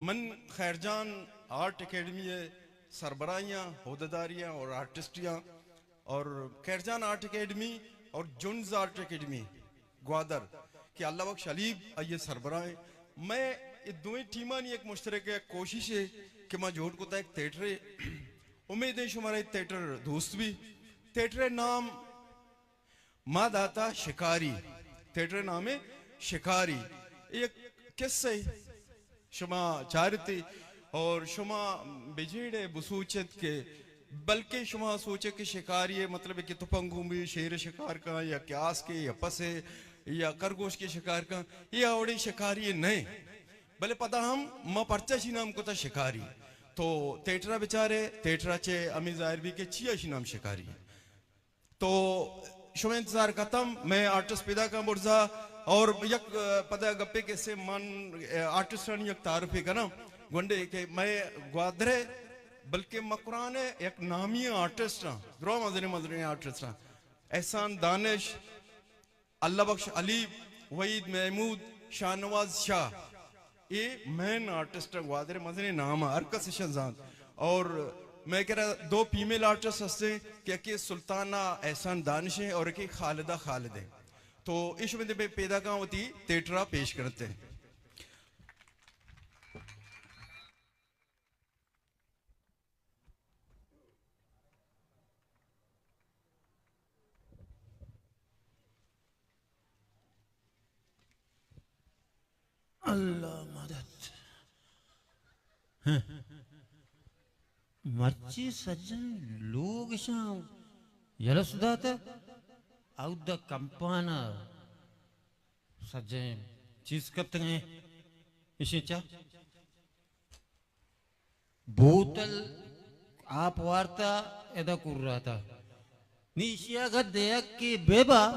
من خیر جان art academy ءِ سربراہیاں، عہدیداریاں اور آرٹسٹیاں، اور خیر جان آرٹ اکیڈمی اور جنز آرٹ اکیڈمی گوادر کہ اللہ بخش حلیب آئی ءِ سربراہ ایں۔ میں اے دوئیں ٹیمانی یک مشترکہ یک کوشش ہے کہ ما جوڑ کتا ایک تھیٹرے۔ امید ہے شمارا اے تھیٹر دوست بھی۔ تھیٹر نام ما داتا شکاری، تھیٹر نام ہے شکاری۔ ایک قصہ ہے، شما چارتے اور شما بجیڑے بسوچت کہ بلکہ شما سوچے کہ شکاری ہے، مطلب کہ تپنگوں بھی شیر شکار کا یا کہ آس کے یا پسے یا خرگوش کے شکار کا، یہ اوڑے شکاری نہیں۔ بلے پدا ہم ما پرچہ شی نام کتا شکاری۔ تو تھیٹرا بچارے، تھیٹرا چے ہمیں ظاہر بھی کہ چیا شی نام شکاری۔ تو شما انتظار کتم، میں آرٹسٹ پیدا کن برزا اور یک، ء، پدا گپے کسے من، ء، آرٹسٹانی یک تعارفے کناں۔ گونڈے کہ میں گوادرے بلکہ مکرانے یک نامی آرٹسٹ ہاں، درو مزنیں مزنیں آرٹسٹ ہاں۔ احسان دانش، اللہ بخش علی، وحید محمود، شاہنواز شاہ، اے مین آرٹسٹ گوادر مزنیں نام ہر کس اشاں زانت۔ اور میں کرا دو فیمیل آرٹسٹ ہستے کہ یکے سلطانہ احسان دانش ہیں اور یکے خالدہ خالد ہیں۔ تو اے شمے دے پیدا کاں وتی تھیٹرا پیش کرتے ہیں۔ اللہ مدد۔ ہاں۔ مرچی سجن لوگ شان یلس داتا، اودا کمپانا سجن چیز کپتگیں۔ اشی چا؟ بوتل آپ وارتا، ادا کراتا۔ نی ایشی اگہ دیکھ کے بے با،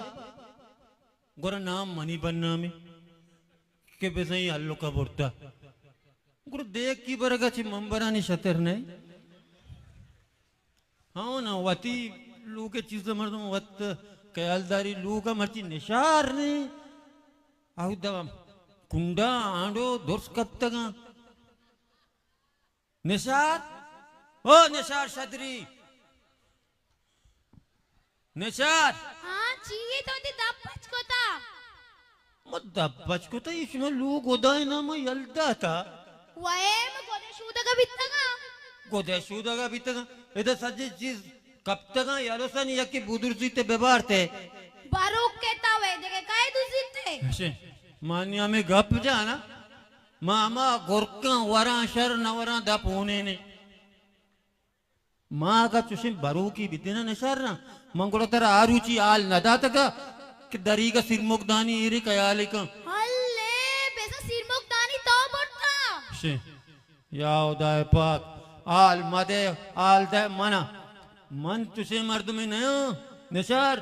گورا نام منی بنامی کہ بزنی ہلکا برتا۔ گورا دیکھ کی برگا چی منبرانی شتر نہیں۔ ہاں نا، وتی لوگ چیز مردم وت خیالداری لوگ مرچی نشار نہیں۔ آہو دا کنڈا آنڈو درس کپتگاں۔ نشار، او نشار شدری، نشار۔ ہاں، چی اے تو دی دپ پچ کتا؟ ما دپ پچ کتا، ایش ما لوگ گدائے نام یل داتا۔ وائے، ما گدے شودگا بیتگا۔ گدے شودگا بیتگا۔ ادا سجے چیز کپتگاں، یلوسانی یکی بدرزیت ببارتے۔ باروک کتا وے دگہ کئے دزیتے؟ اچھے، مانی ہمیں گپ جانا۔ ما ہما گرکاں وراں شر نہ وراں دپ ہونے نے۔ ما اگا چوشیں بروکی بیتیناں نشار نہ، من گڑا ترا آ روچی حال نہ داتگا کہ دریگا سیرمگدانی ایری خیالی کن۔ ہلے، بیزا سیرمگدانی تو برتا۔ شے، یا خدائے پاک، حال مدے، حال دے منا۔ من چوشیں مردمے نیاں، نشار،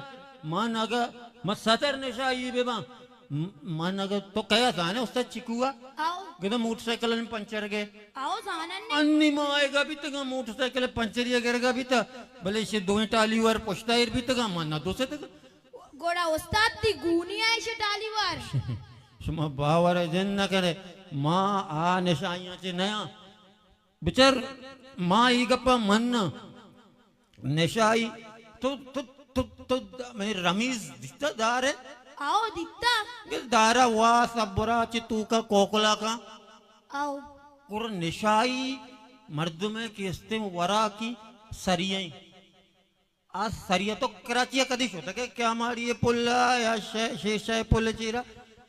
من اگا، من ستر نشائی بباں، م-، من اگہ تو کیا زانے استاد چکوا؟ آؤ۔ گدے موٹر سائیکل پنچر گئے۔ آؤ زانن نے۔ انی ما آئیگا بیتگا موٹر سائیکل پنچری گرگا بیتا، بلے شے دوئیں ٹالی وار پشتا ایر بیتگا، من نہ دوستگا۔ گوڑا استاد تی گونی آئے شے ٹالی وار۔ شما باور جن نہ کرے، ما آ نشائیاں چے نیاں۔ بچار، ما ای گپا من نشائی، تو، تو، تو، تو، منی رمیز دیتا دارے؟ آؤ، دیتا۔ دارا وا سبرا چی تو کا کوکلا کا؟ آؤ۔ گر نشائی مردمے کہ استیں ورا کی سریئیں۔ آ سریا تو کراچی کدی شتگے؟ کیا ماڑی پلا یا شے-، شیشہ پل چیرا؟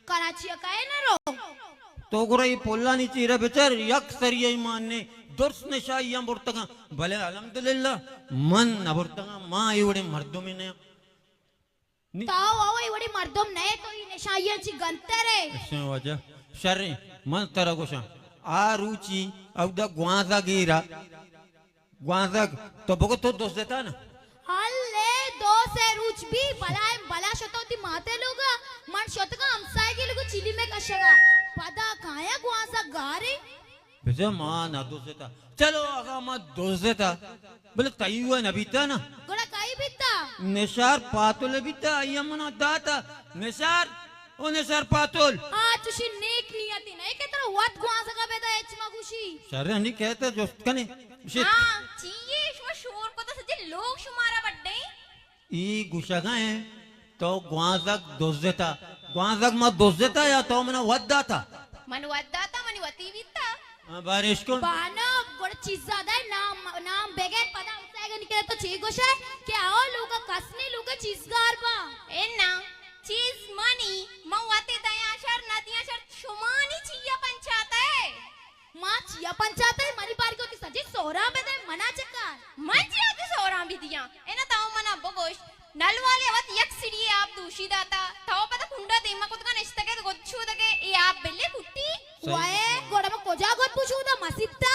کراچی کئے نہ رو؟ تو گڑا اے پلانی چیرا بچار، یک سری ایمان نے درست نشائی ہم برتگاں، بلے الحمدللہ من نہ برتگاں، ما اے وڑیں مردمے نہ۔ نی- تاو او اے وڑیں مردم نئے، تو اے نشائیاں چی گنتر ہے۔ اشیں واجہ، شریں، من ترا گوشاں، آ روچی اودا گوانزا گیرا، گوانزگ، تو بگو تو دزتا نا؟ ہلے دو سے روچ بی، بلائیں بلا شتو تی ماتے لوگا، من شتگا ہمسائے کے لوگو چیلی میں کشگا۔ پدا کایا گوانزگ گارے؟ بجا ما نہ دزتا۔ چلو اگا ما دزتا، بلے تئی وہ نہ بیتا نا؟ گڑا کئی بیتا؟ نشار پاتل بیتا، آئی منا داتا۔ نشار او نشر پاتول۔ آ چوشی نیک نیتی نہ کہ ترا وت گوانزگا بدا ہچ مگوشی۔ شر ہنی کہتے جست کنے۔ شت۔ ہاں، چیئے شما شور کو تو سجے لوگ شمارا بڈے۔ ای گوشگا ہیں، تو گوانزگ دزتا۔ گوانزگ ما دزتا یا تو منا وت داتا؟ من وت داتا، منی وتی بیتا۔ ہاں، بارش کن۔ بانک، گڑا چیز زیادہ ہے، نام، نام بغیر پدا ہمسایگانی کرا تو چی گوشے کہ آؤ لوگا کس نہیں، لوگا چیز گار با۔ اے نا، چیز منی، من وتی دیاں شر، نہ دیاں شر، شمانی چیا پنچاتا ہے؟ ما چیا پنچاتا ہے؟ منی بارگا وتی سجی سورا بدے، منا چکار۔ من چیا وتی سورا بدیاں؟ اے نا تو منا بگوش، نل والے وت یک سیڑی آپ دوشی داتا، تو پدا کنڈا دیما کتگا نشتگے گد شودگے، اے آپ بلے کٹی۔ صحیح۔ وائے، گوڑا ما کجا گد بشودا مسیتا؟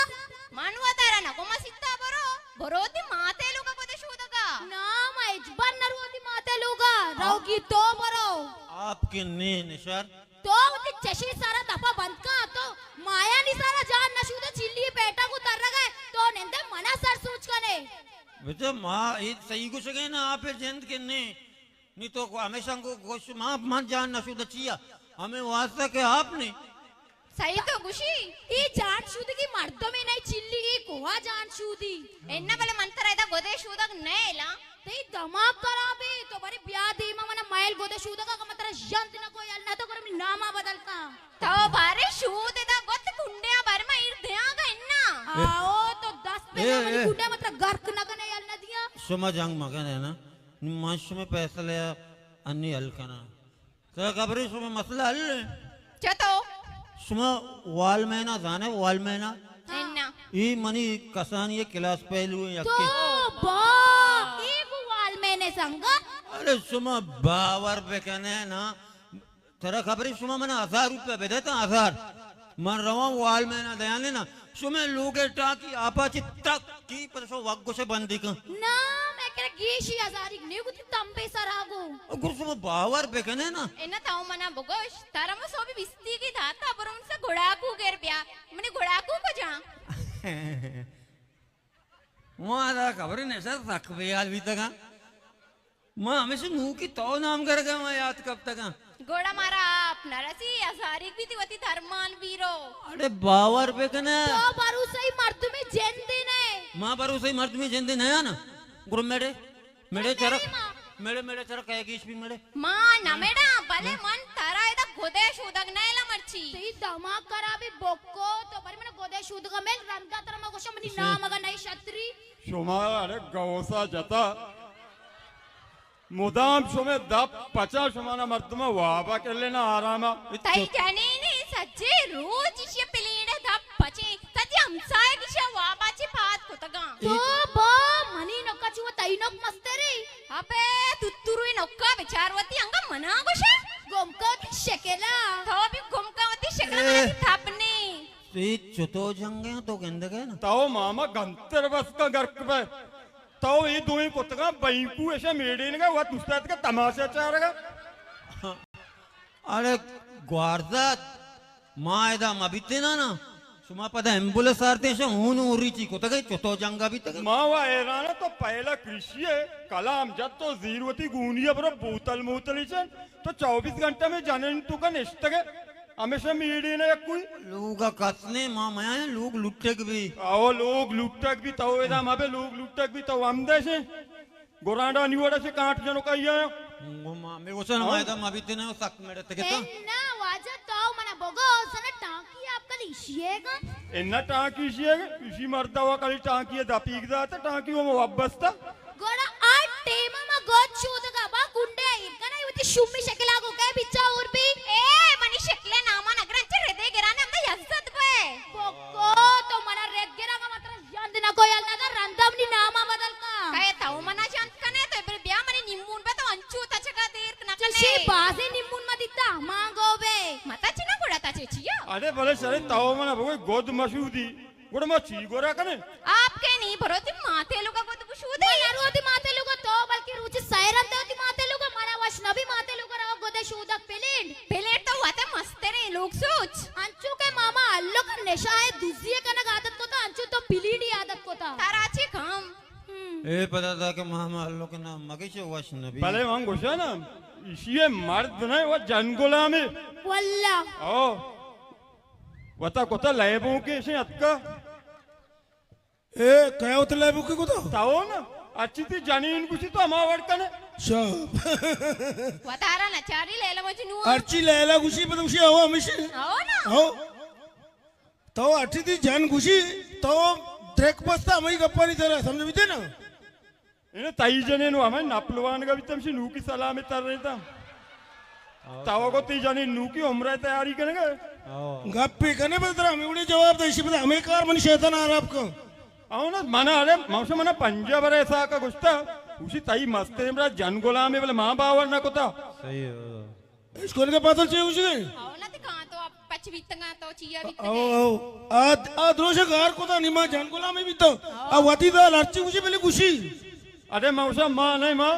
من وتارا نگو مسیتا برو، برو تی ماتے لوگا گد شودگا۔ نا، ما اجبر نرو تی ماتے لوگا، روگی تو برو۔ آپ کے نے نشر۔ تو وتی چشی سارا دپا بند کا، تو مایانی سارا جان نشودہ چلی پیٹا کو ترگا، تو نندے منا سر سوچ کنے۔ بچہ ما اے صحیح گوشگے نا، آپ جند کے نے۔ نی تو ہمیشہ گو-، گوش ما، من جان نہ شود چیا؟ ہمیں واسطہ کہ آپ نے۔ صحیح تو گوشی۔ ای جان شودگی مردمے نہ چلی، ای کوہ جان شودی۔ انا بلے من ترا ادا گدے شودگ نہ الا۔ تئی دماغ خراب ہے، تو بری بیا دیما منا مائل گدے شودگ، اگر من ترا ژند نہ کو یل نہ تو کرم ناما بدل کا۔ تو بارے شود ادا گت کنڈیا بر ما ایر دیاں گا انا۔ آؤ تو دست پہ اے، منی اے۔ کنڈیا مترا گرک نہ کنے یل نہ دیاں۔ شما جنگ مکنے نا۔ نی من شمئے فیصلہ ءَ انی حل کناں۔ ترا خبرے شمئے مسئلہ حل اِنت؟ چتو؟ شما وال مینا زانے، وال مینا؟ انا۔ اے منی کسانی کلاس پیلو اِنت یکے۔ توبہ! اے گوں وال مینے سنگت؟ ارے شما باور بکنے نا، ترا خبرے شما من ہزار روپیہ بدے تا ہزار۔ من رواں وال مینا دیانے نا۔ شمے لوگے ٹانکی آپا چی تک کی پر شو وگوشے بندی کن۔ نا، میں کرا گیشی ہزاری نیو گتی تمبے سرا گو۔ گر شما باور بکنے نا۔ انا تاو منا بگوش، ترا مو سوبی بیستی کی داتا برو من سے گڑاکو گر بیا۔ منی گڑاکو کجا؟ ما دا خبرے نشہ سک بے حال بیتگا۔ ما ہمیشہ نوکی تو نام گرگا ما یاد کپتگاں۔ گڑا مارا آپ نہ رسی، ہزاریگ بیتی وتی درمان بیرو۔ اڑے باور بکنے۔ تو بھروسہ ای مردمی جندے نئے۔ ما بھروسہ ای مردمی جندے نیا نا۔ گڑا میڑے، میڑے چرا، میڑے، میڑے چرا کہے گیش بھی میڑے۔ ما نہ میڑا، بلے من ترا ادا گدے شودگ نہ الا مرچی۔ تئی دماغ خرابی بکو، تو بری من گدے شودگا مل رندا ترا ما گوشم منی نام اگا نئی شتری۔ شما اڑے گوسا جتا۔ مدام شمے دپ پچا شمانا مردم وابا کلے نا آراما۔ تئی جنینے سجے روچ ایشی پلیڑ دپ پچے، سجے ہمسائے گشا وابا چے پاد کتگاں۔ تو با منی نکا چو تئی نک مستری۔ ابے تتروی نکا بچار وتی انگا منا گوشا۔ گم کت شکلا۔ تو بھی گم کا وتی شکلا اے۔ تھپنے۔ سی چتو جنگے تو گندگے نا۔ تو ماما گنتر بس کا گرک پہ۔ تو اے دوئیں کتگاں بینکو ایشا میڑینگا وت استاد کا تماشا چارگا۔ اڑے گوارزات، ما ادا مبیتینا نا، شما پدا ایمبولینس آرتے ایشا ہون اوری چی کتگے چتو جنگا بیتگے۔ ما وا حیران تو پہلا کرشی ہے، کلام جت تو زیروتی گونی ہے برو بوتل موتل ایشن، تو چوبیس گھنٹہ میں جنین تو کا نشتگے۔ ہمیشہ میڑے نہ یک کوئی۔ لوگ کس نے ما میاں لوگ لٹک بھی۔ او لوگ لٹک بھی تو ادا ما بے لوگ لٹک بھی تو ہم دے سے۔ گورانڈا نیوڑا سے کانٹ جنو کہیا۔ ما میں وسن ما ادا ما بیتے نہ سک میڑے تکتا۔ انا واجہ تو منا بگو سن ٹانکی آپ کلی شیے گا۔ انا ٹانکی شیے گا، اسی مردا وا کلی ٹانکی دا پیگ دا تا ٹانکی وہ وابستا۔ گڑا آ ٹیم ما گد شودگا با کنڈے ایر کنا وتی شومی شکلا گو کئے بچا اور بھی۔ اے منی شکلے ناما نگرن چہ ردے گرانے ہمدا یزت بے۔ بکو تو منا رد گرا کا مطلب یند نہ کو یل نہ دا رندا منی ناما بدل کا۔ کئے تو منا جنت کنے تو بر بیا منی نیمون بے تو انچو تچگا دیر نہ کنے۔ چشی بازی نیمون ما دیتا مانگو بے۔ متا چنا گڑا تا چے چیا۔ اڑے بلے شرے تو منا بگو گد مشودی۔ گڑا ما چی گورا کنیں؟ آپ کئے نی برو تی ماتے لوگا گد بشودے۔ من نرو تی ماتے لوگا تو بلکہ روچ سیرن دے تی ماتے لوگا منا وش نبی ماتے لوگا رو گدے شودک پلین۔ پلین تو واتے مسترے لوگ سوچ۔ انچو کہ ماما الو کا نشہ ہے دزی کنگ عادت کو تا انچو تو پلینی عادت کو تا۔ ترا چی کم؟ ہم۔ اے پدا دا کہ ماما اللہ کے نام مگش وش نبی۔ بلے من گوشاں نا، ایشی ءِ مرد نہ، وہ جن غلامے۔ واللہ۔ او۔ وتا کتا لیبو کے ایشی اتکا۔ اے، کئے وت لیبو کے کتا؟ تاو نا، اچی تی جنین گوشی تو ہما وڑ کنے۔ شاب۔ وتارا نچاری لیلا مجنون۔ ارچی لیلا گوشی، پدا گوشی، او ہمیشہ۔ او نا۔ او۔ تو اٹی دی جن گوشی، تو ڈریک بستا ہمئی گپانی سرا، سمجھ بیتے نا؟ انہیں تئی جنین و ہمیں نپلوان گا بیتم شی نوکی سلام تر رہتا۔ تو کو تی جنین نوکی عمرہ تیاری کنگا۔ گپی کنے بس ترا ہمیں وڑے جواب دے، شی بس ہمیں کار منی شیطان آراب کن۔ او نا، منا ارے، موسم منا پنجا برے سا کا گشتا، اسی تئی مست امرا جن غلامے بلے ماں باور نہ کتا۔ صحیح ہے۔ اشکول کے پاتل چے گوشی گئے؟ او نا تے کہاں تو اب پچ بیتگا تو چیا بیتگا۔ او، او۔ آ، آ دروش گار کو تا نیما جان غلامے بیتا۔ آ وتی دال ہرچی گوشی بلے گوشی۔ ارے موسا ما نہیں ما،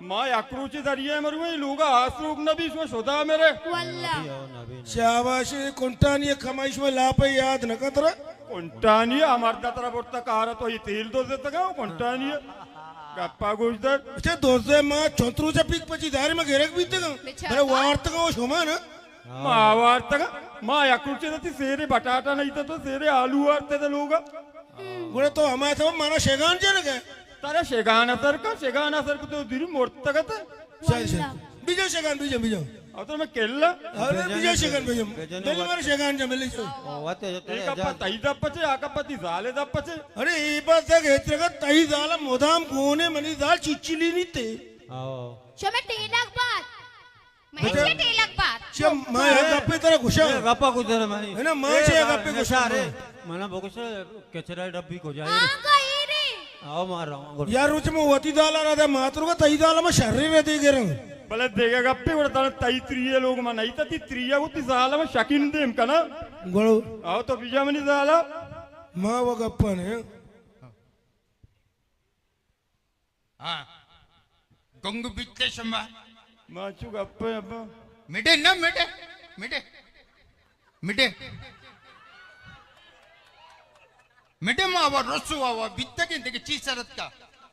ما یک روچی دریائے مرویں لوگا آسروک نبی شو شدا میرے۔ واللہ۔ شاباش، کنٹانی کمائش میں لاپے یاد نہ کترا۔ کنٹانی ءَ مرد ءَ ترا برتا کار ءَ تو اے تیل دوزتگا کنٹانی ءَ۔ گپا گوش دار۔ اچھا دوزے ما چنت روچا پیک پچی داری ما گرک بیتگا۔ بیچارہ۔ بلے وارتگا او شما نا۔ ما وارتگا۔ ما یک روچے تی سیرے بٹاٹا نہیں تا تو سیرے آلو وارتے تے لوگا۔ گڑا تو ہما تو مانا شگان جنگے۔ ترا شگان اثر کا، شگان اثر کو تو دیری مرتگا تے۔ شاید، شاید۔ بیجا شگان، بیجا، بیجا۔ او تو میں کلا۔ ارے بیجا شگان، بیجا۔ بجن بلی وقت۔ مارا شگان جا، بلی جو۔ او، وقت جو اے ترے کپا جان۔ تئی دپ پچے، آ کپا تی زالے دپ پچے۔ ارے، اے بات تک ہچ رگا تئی زالا مدام گونے منی زال چچلی نیتے۔ آو۔ شمے ٹیلک بات۔ میں اچھا۔ چے ٹیلک بات۔ چم، ما یک گپے ترا گوشا۔ اے گپا گزر مانی۔ ہے نا، ما اے چے با-، گپے گوشا۔ نشارے۔ منا بگوش کچرا ڈبی کو جائے۔ ہاں، گئی رے۔ آو مار رہا ہوں، گڑ۔ یار روچ میں وتی دالا را دے ماترو کا تئی دالا میں شرے رہ دے گرم۔ بلے دیگہ گپے وڑ تانا تئی تریے لوگ ما نہیں تا تی تریے کو تی زالا میں شکین دیم کنا۔ گڑو۔ آو تو بیجا منی زالا۔ ما وہ گپا نے۔ ہاں۔ گنگ بیتے شما۔ ما چو گپے ابا۔ مڈے نہ مڈے۔ مڈے۔ مڈے۔ مڈے ما و رسو و بیتگیں دگہ چی سرت کا۔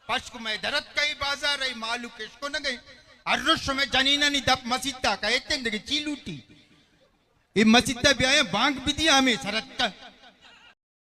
پشک میں درت کا ای بازار ای مالو کشکو نہ گئی۔ ہر روز شمے جنینانی دپ مسیتا کا ایتن دگہ چی لوٹی۔ ای مسیتا بیایا بانگ بدی ہمیں سرت کا۔